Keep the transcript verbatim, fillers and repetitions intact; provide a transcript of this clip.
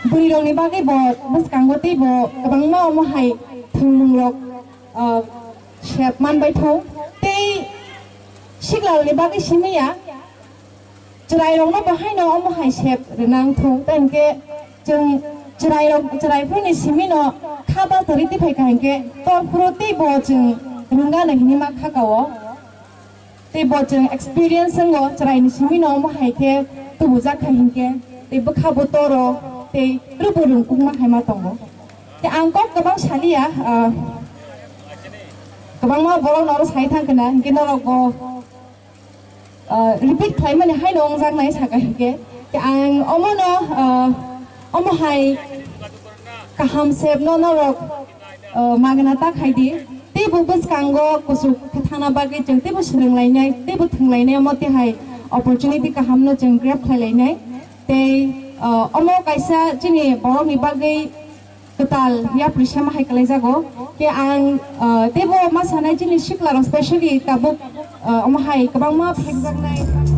Bwrwirokni bagwi bo bwskango teibo kwbangma omo hai thwngmungrok, ah, sep manbai thung. Tei siklarokni bagwi simi ya, chwrairokno bo haino omo hai sep rwnang thung. Tei hwnkhe chwng chwrairok, chwraiphuruni simino kha bachari tiphai kha hwnkhe torphuru teibo chwng rwngano hinwi ma kha kao. Tei bo chwng experience wngo, chwraini simi no omo hai khe tubujak khai hinkhe, tei bwkha bo toro, tei rwbwrwng kukma hai ma tongo. Tei ang kok kwbang saliya, ah, kwbangma borok no oro sai thang khna, hinkhe norok bo, ah, repeat khlaimani haino wngjak nai saka hinkhe. Tei ang omo no, ah, omo hai kaham sep no norok, ah, magna ta khai di. Teibo bwskango kuchuk khe thangna bagwi chwng teibo swrwng lainai, teibo thwng lainai, omo tei hai opportunity kaham no chwng grab khlai lainai. Tei, ah, omo kaisa chini borokni bagwi kwtal yapri sema hai kwlaijago. Tei ang, ah, teibo ma sanai chini siklarok specially tabuk, ah, omo hai kwbangma phekjaknai.